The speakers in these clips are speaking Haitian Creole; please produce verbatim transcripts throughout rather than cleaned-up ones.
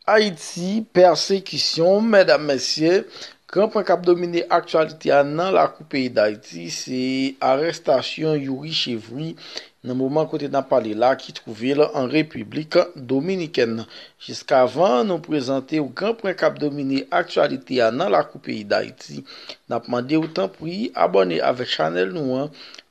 Ayiti, pèsekisyon, medam, mesye, gran pwen k ap domine aktyalite a nan lakou peyi Dayiti, se arèstasyon Youri Chevry, nan moman kote n ap pale la, ki twouve l an Repiblik Dominikèn. Jiskavan nou prezante w gran pwen k ap domine aktyalite a nan lakou peyi Dayiti, n ap mande w tanpri abòne avèk chanèl nou an,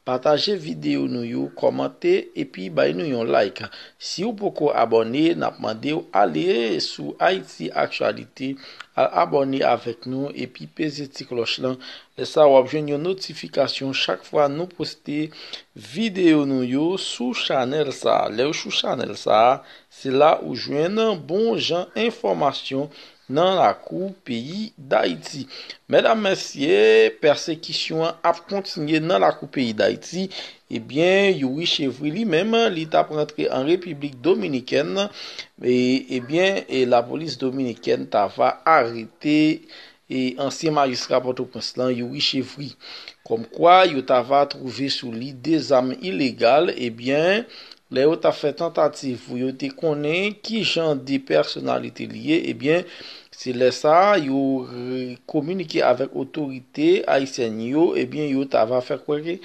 pataje videyo nou yo, kòmante epi bay nou yon like. Si w poko abòne, n ap mande w ale sou Ayiti Aktyalite, al abòne avèk nou epi peze ti klòch lan. Lè sa a, w ap jwenn yon notifikasyon chak fwa nou poste videyo nou yo sou chanèl sa a. Lè w sou chanèl sa a, se la ou jwenn bon jan enfòmasyon nan lakou peyi Dayiti. Medam, mesye, pèsekisyon an ap kontinye nan lakou peyi Dayiti. Ebyen, Youri Chevry li menm, li t ap rantre an Repiblik Dominikèn, e, ebyen, e lapolis dominikèn t ava arete e ansyen majistra Pòtoprens lan, Youri Chevry. Kòmkwa, yo t ava twouve sou li de zam ilegal, ebyen, lè yo t ap fè tantativ pou yo te konnen ki jan de pèsonalite li ye, ebyen, se lè sa a, yo re-, kominike avèk otorite ayisyèn yo, ebyen, yo t ava fè kwè ke,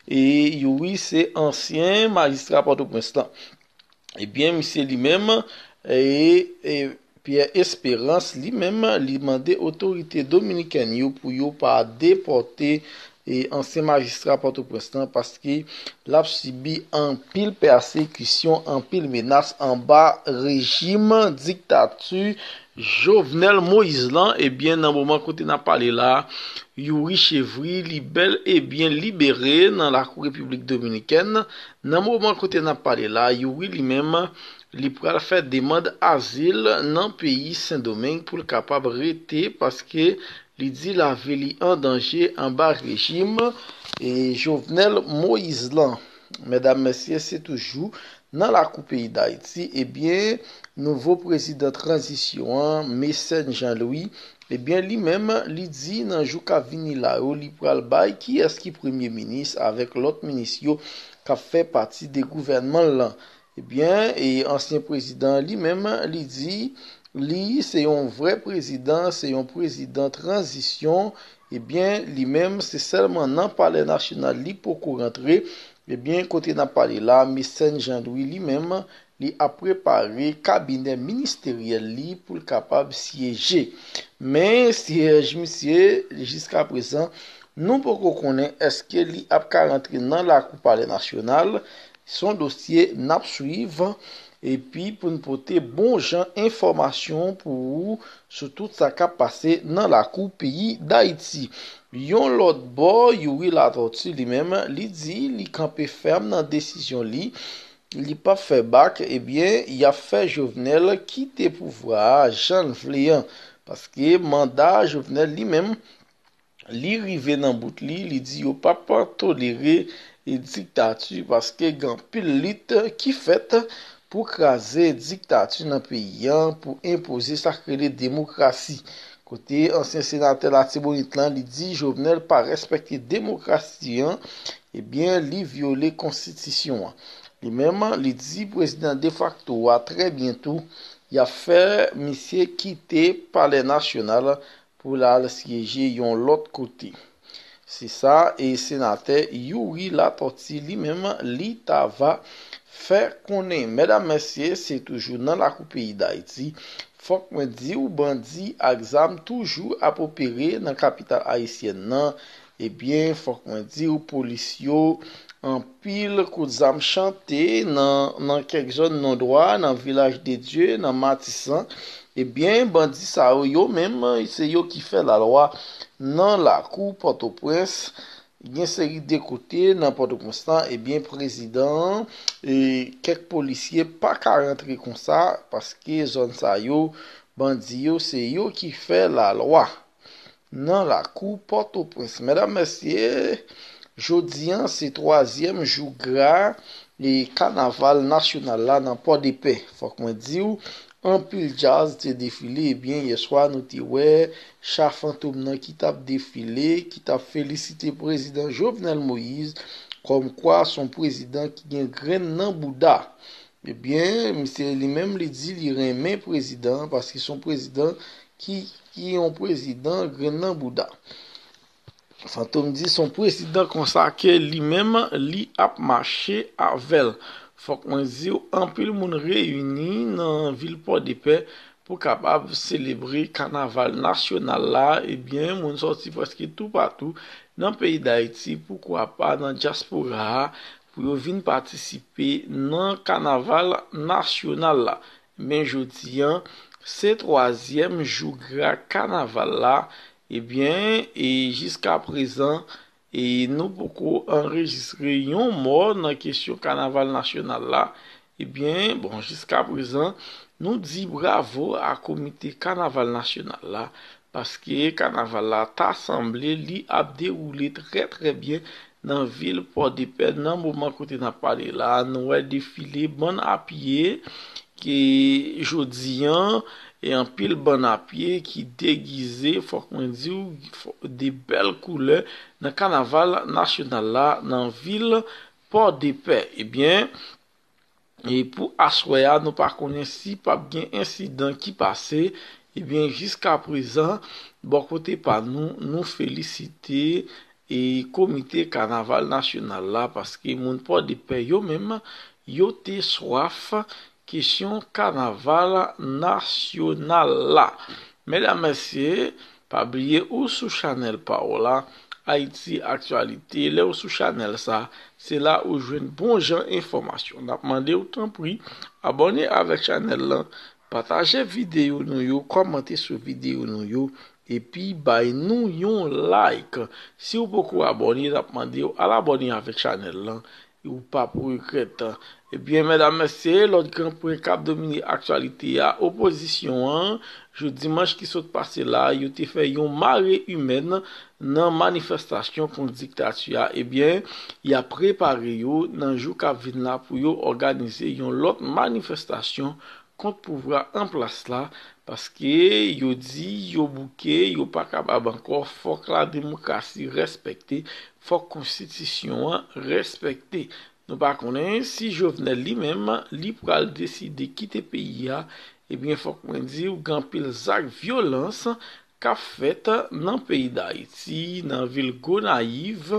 e, Youri se ansyen majistra Pòtoprens lan. Ebyen, misye li menm, e, e, Pierre Espérance, li menm, li mande otorite dominikèn yo pou yo pa depòte, e, ansyen majistra Pòtoprens lan, paske l ap sibi anpil pèsekisyon, anpil menas anba rejim diktati Jovenel Moïse lan. Ebyen, nan moman kote n ap pale la, Youri Chevry, li bèl e byen libere nan lakou Repiblik Dominikèn. Nan moman kote n ap pale la, Youri li menm, li pral fè demann azil nan peyi Sendomeng pou l kapab rete, paske li di lavi li an danje anba rejim, e, Jovenel Moïse lan. Medam, mesye, se toujou nan lakou peyi Dayiti, ebyen, nouvo prezidan tranzisyon an, Mecène Jean Louis, ebyen, li menm, li di nan jou k ap vini la yo, li pral bay kiyès ki premye minis avèk lòt minis yo k ap fè pati de gouvènman l lan. Ebyen, e ansyen prezidan an li menm, li di, li se yon vrè prezidan, se yon prezidan tranzisyon. Ebyen, li menm, se sèlman nan Palè Nasyonal li poko rantre. Ebyen, kote n ap pale la, Mecène Jean Louis li menm, li ap prepare kabinè ministeryèl li pou l kapab syeje. Men, syèj misye, jiska prezan, nou poko konnen èske li ap ka rantre nan lakou Palè Nasyonal. Se yon dosye n ap swiv, epi pou n pote bon jan enfòmasyon pou ou sou tout sa k ap pase nan lakou peyi Dayiti. Yon lòt bò, Youri Latortue li menm, li di li kanpe fèm nan desizyon li, li p ap fè bak, ebyen, y ap fè Jovenel kite pouvwa a jan l vle an, paske manda Jovenel li menm, li rive nan bout li, li di yo p ap tolere diktati, paske gen anpil lit ki fèt pou kraze diktati nan peyi an, pou enpoze sa k rele demokrasi. Kote ansyen senatè Latibonit lan, li di Jovenel pa respekte demokrasi an, ebyen, li vyole konstitisyon an. Li menm, li di prezidan defakto a trè byento, y ap fè misye kite Palè Nasyonal pou l al syeje yon lòt kote. Se sa, e senatè Youri Latortue li menm, li t ava fè konnen. Medam, mesye, se toujou nan lakou peyi Dayiti. Fòk mwen di w, bandi ak zam toujou ap opere nan kapital ayisyèn nan. Ebyen, fòk mwen di w, polis yo, anpil kout zam chante nan, nan kèk zòn non dwa, nan Vilaj de Dye, nan Matisan. Ebyen, bandi sa yo, yo menm, se yo ki fè lalwa nan lakou Pòtoprens. Gen seri de kote nan Pòtoprens lan, ebyen, prezidan an, e, kèk polisye pa ka rantre konsa, paske zòn sa yo, bandi yo, se yo ki fè lalwa nan lakou Pòtoprens. Medam, mesye, jodi an se twazyèm jou gra e kanaval nasyonal la nan Pòdepè. Fòk mwen di w, Anpil djaz te defile, ebyen, yèswa nou te wè cha fantom nan ki t ap defile, ki t ap felisite prezidan Jovenel Moïse, kòmkwa se yon prezidan ki gen grenn nan bouda. Ebyen, misye li menm li di li renmen prezidan an paske se yon prezidan ki, ki yon prezidan grenn nan bouda. Fantom di se yon prezidan konsa ke li menm li ap mache avè l. Fòk mwen di w, anpil moun reyini nan vil Pòdepè pou kapab selebre kanaval nasyonal la. Ebyen, moun sòti prèske toupatou nan peyi Dayiti, poukwa pa nan dyaspora a, pou yo vin patisipe nan kanaval nasyonal la. Men jodi an, se twazyèm jou gra kanaval la. Ebyen, e jiska prezan, e nou poko anrejistre yon mò nan kesyon kanaval nasyonal la. Ebyen, bon, jiska prezan, nou di bravo a komite kanaval nasyonal la, paske kanaval la ta sanble li ap dewoule trè, trè byen nan vil Pòdepè nan moman kote n ap pale la. Nou wè defile bann a pye ke jodi an, e anpil bann a pye ki degize, fòk mwen di w, fò-, de bèl koulè nan kanaval nasyonal la nan vil Pòdepè. Ebyen, e pou aswè a, nou pa konnen si p ap gen ensidan ki pase. Ebyen, jiska prezan, bò kote pa nou, nou felisite e komite kanaval nasyonal la, paske moun Pòdepè yo menm, yo te swaf kesyon kanaval nasyonal la. Medam, mesye, pa bliye ou sou chanèl pa w la, Ayiti Aktyalite. Lè ou sou chanèl sa, se la ou jwenn bon jan enfòmasyon. N ap mande w, tanpri, abòne avèk chanèl lan, pataje videyo nou yo, kòmante sou videyo nou yo, epi bay nou yon like. Si w poko abòne, n ap mande w al abòne avèk chanèl lan, ou p ap regrèt. Ebyen, medam, mesye, lòt gran pwen k ap domine aktyalite a, opozisyon an, jou dimanch ki sot pase la, yo te fè yon mare imèn nan manifestasyon kont diktati a. Ebyen, y ap prepare yo nan jou k ap vin la pou yo òganize yon lòt manifestasyon kont pouvwa an plas la, paske yo di yo bouke, yo pa kapab ankò, fòk la demokrasi respekte, fòk konstitisyon an respekte. Nou pa konnen si Jovenel li menm, li pral deside kite peyi a, ebyen, fòk mwen di w, gen anpil zak vyolans k ap fèt nan peyi Dayiti, nan vil Gonayiv,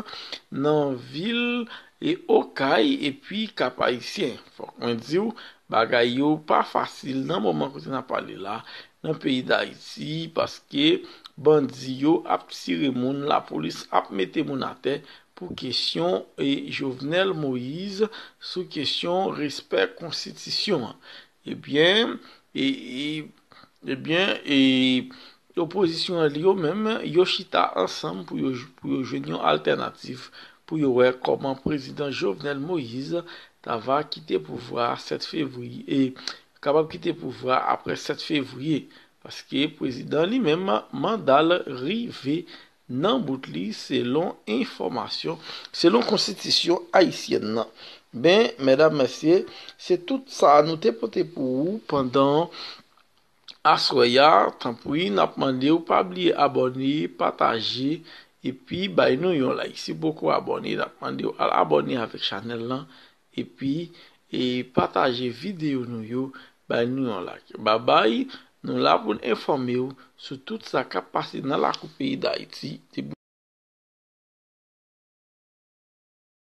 nan vil e Okay epi Kap Ayisyen. Fòk mwen di w, bagay yo pa fasil nan moman kote n ap pale la, nan peyi Dayiti, paske bandi yo ap tire moun, lapolis ap mete moun atè pou kesyon e Jovenel Moïse sou kesyon respè konstitisyon an. Ebyen, e, e, ebyen, e, opozisyon an li yo menm, yo chita ansanm pou yo, pou yo jwenn yon altènativ, pou yo wè kòman prezidan Jovenel Moïse ta va kite pouvwa a sèt fevriye, e kapab kite pouvwa a apre sèt fevriye, paske prezidan li menm, manda l rive nan bout li, selon enfòmasyon, selon konstitisyon ayisyèn nan. Ben, medam, mesye, se tout sa nou te pote pou ou pandan aswè a. Tanpri, n ap mande w pa bliye abòne, pataje, epi bay nou yon like. Si w poko abòne, n ap mande w al abòne avèk chanèl lan, epi, e pataje videyo nou yo, bay nou yon like. Babay, nou la pou n enfòme w sou tout sa k ap pase nan lakou peyi Dayiti.